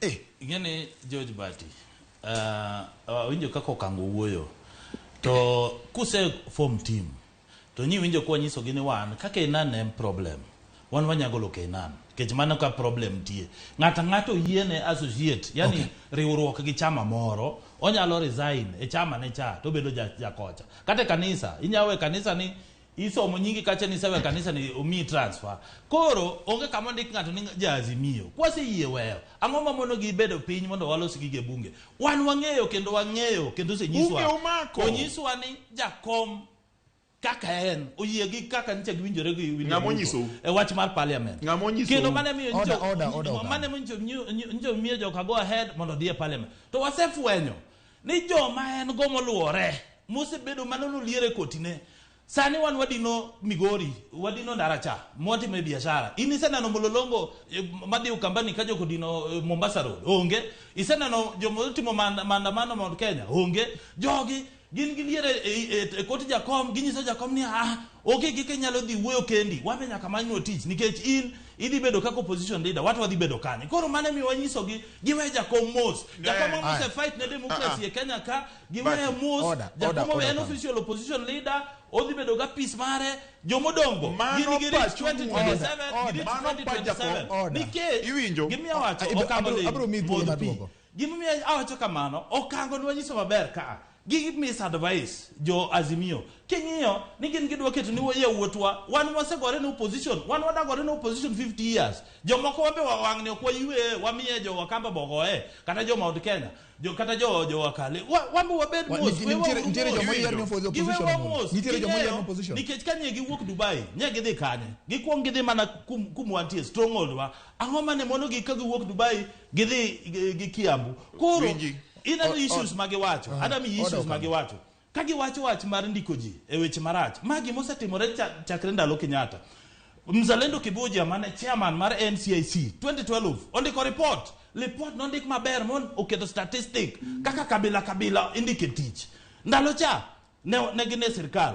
Eh. Ing'e ni George Bati, awinjo kaka Okango wuoyo. To kuse form team, to nyi winjo kwa nyisogi ni wan, ka Keynan en problem, wan wanya golo Keynan. Nikech mano ka problem nitie. Ng'ato ang'ata oyiene associate, yani Okay. riwruok gi chama moro, onyalo resign e chama ne cha, to obedo jakocha. Kata e kanisa, inyalo we kanisa ni isomo nyingi kacha ni isewe kanisa ni omiyi transfer. Koro onge kama ondik ng'ato ni ja Azimio. Kwaseyie weyo, ang'o mamono gi bedo piny mondo walos gige bunge? Wan wang'eyo kendo wang'eyo kendo osenyiswa. Bunge umako. Onyiswa ni jakom kaka en oyie gi kaka nyicha giwinjore gi William Ng'ama Ruto onyisou? e wach mar parliament. Ng'ama onyisou? Kendo mane miyo Order, nyicho order, order, order. mane nyicho miyo joka go ahead mondo odhi e parliament. To wasefwenyo ni joma en go moluwore mosebedo manono liere kotine sani wan wadino Migori, wadino ndara cha mwatime biashara. In iseneno Mlolongo madhi Ukambani ka joko dino Mombasa Road? Onge. Iseneno joma otimo maandamano Mount Kenya? Onge. Jogi gin gi liere e kot jakom, ginyiso jakom ni ah, onge gike nyalo dhi wuoyo kendi, wan be nyaka manywa tich nikech in idhi bedo kaka opposition leader, watu wadhi bedo kanye. Koro mane miyo wanyisogi giwe jakom mos. Jakom Ne. mose fight ne democracy e Kenya ka, giwe But- mos. Order, order, Jakom order, en order. official opposition leader, odhi bedo ga peace mare, jomodongo Mano gin gi reach pachu 2027, Order, gi reach Mano pa 2027. jakom. Order. Nikech Iwinjo? gimiyo wacho Ibro- Okango abro miyi thuolo modh mar pi. duoko. Gimomiyo awacho kamano, Okango nwanyiso maber ka gi misadvice jo Azimio. King'iyo ni gin gidwa keto ni yawuotwa, wan wasegore ne opposition, wan wadagore ne opposition 50 years. Jomoko wambe wang'ni ok waywe, wamiye jo Wakamba bogoe, kata jo Mount Kenya, jo kata jo Wakale. Wambe wabed mos, Nitiere joma oyier ni giwewa opposition. mos. Nitiere joma oyier ni Ging'eyo, opposition. nikech ka nye giwuok Dubai, nye gidhi kanye? Gikwong gidhi mana kum wantie, stronghold wa. Ang'o mane mono gi ka giwuok Dubai, gidhi gi Kiambu. Koro, Winji. ineno issues ma giwacho. Adam issues Order, ma giwacho. Ka giwacho wach mar ndiko ji e weche marach, ma gima osetimore chakre ndalo Kenyatta. Mzalendo Kibuja mane chairman mar NCIC 2012 ondiko report. Report nondik maber mon oketo statistic kaka kabila kabila indike tich. Ndalo cha ne gin e sirkal.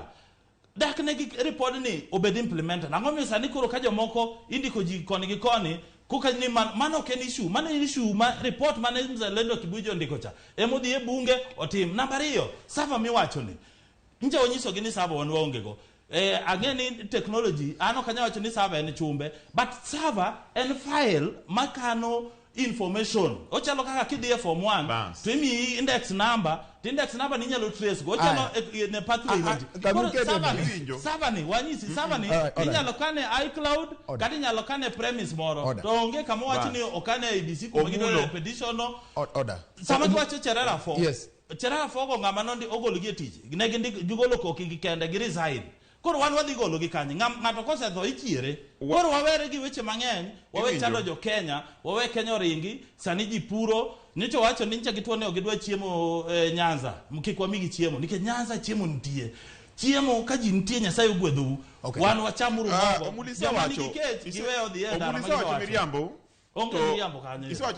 Dak ne gi report ni obed implemented. Ang'o miyo sani koro ka jomoko indiko ji koni gi koni, koka ni mano ok en issue. Mano en issue ma report mane Mzalendo Kibuja ondiko cha. Ema odhi e bunge otim. Namba ariyo, server miwacho ni. Nje onyisogi ni server wan waonge go. Ang'e ni technology, an ok anyal wacho ni server en chumbe, but server en file makano information. Ochalo kaka kidhi e form 1, Bas. to imiyi index number, to index number ni inyalo trace go. Ochalo ne pathway mantie. Kama Koro ukete server ni. ni, Iwinjo. server ni, wanyisi, server ni, Alright, alright. inyalo kane iCloud, Order. kata inyalo kane premise moro. Order. To onge kama wacho Bas. ni okane ABC kuma Omulo. gidwaro petition no. Order. Sama giwacho Cherera 4. Yes. Cherera 4 go ng'ama nondi ogolo gi e tich. Ne gindik gigolo koki gi kende gi resign. Koro wan wadhi golo gi kanye? Ng'ato kosetho ichiere. Koro wawere gi weche mang'eny, wawe Iwinjo. chando jo Kenya, wawe Kenya oringi, sani ji puro, nyocha wacho ni nyicha gituo ni ok gidwa chiemo Nyanza, kik wamigi chiemo, nikech Nyanza chiemo nitie. Chiemo ka ji nitie Nyasaye ogwedhou. Okay. Wan wachamuru mogo. Omuli Joma nigi isewacho kech, giwe odhi e ndara Omuli ma isewacho giwacho. miriambo. Onge to miriambo kanyo. Isewacho